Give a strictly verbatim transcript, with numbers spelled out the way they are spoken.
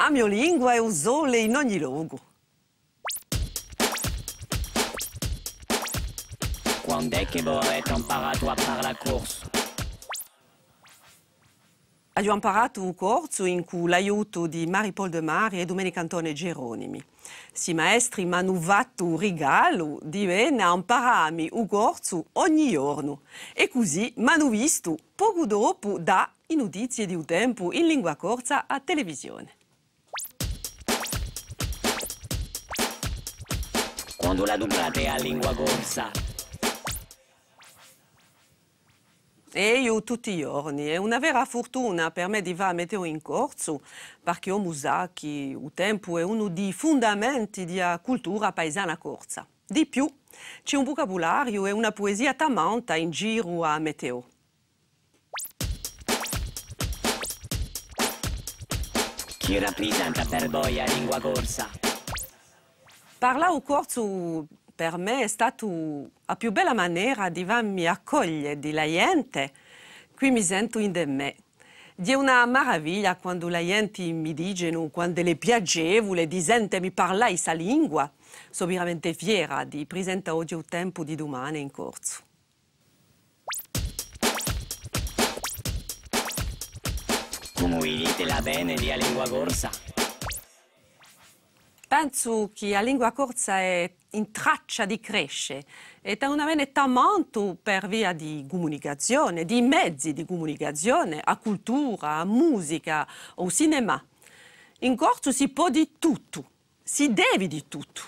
A mio lingua hè u sole in ogni locu. Quand'hè chì vo avete amparatu à parlà corsu? Aghju amparatu u corsu incù l'aiutu di Marie-Paule Demari è Dumenicu Antone Geronimi. Sti maestri m'anu fattu u rigalu di vene à amparà mi u corsu ogni ghjornu. È cusì m'anu vistu pocu dopu dà i nutizie di u tempu in lingua corsa à televisione. Quandu la dublate a lingua corsa? Eiu tutti i ghjorni, hè una vera furtuna per mè di fà a meteo in corsu, parchì omu sà chì u tempu hè unu di i fundamenti di a cultura paisana corsa. Di più, ci hè un vucabulariu è una puesia tamanta in giru à a meteo. Chì raprisenta per voi a lingua corsa? Parlà u corsu per mè hè statu a più bella manera di fammi accoglie di la ghjente, quì mi sentu ind'è mè. Hè una maraviglia quandu la ghjente mi dicenu quant'ellu hè piacevule di sentemi parlà issa lingua. Sò veramente fiera di prisentà oghje u tempu di dumane in corsu. Cumu vidite l'avvene di a lingua corsa? Pensu chì a lingua corsa hè in traccia di cresce, è t'hà un avvene tamantu per via di cumunicazione, di mezi di cumunicazione, a cultura, a musica, u cinema. In corsu si pò dì tuttu. Si devi dì tuttu.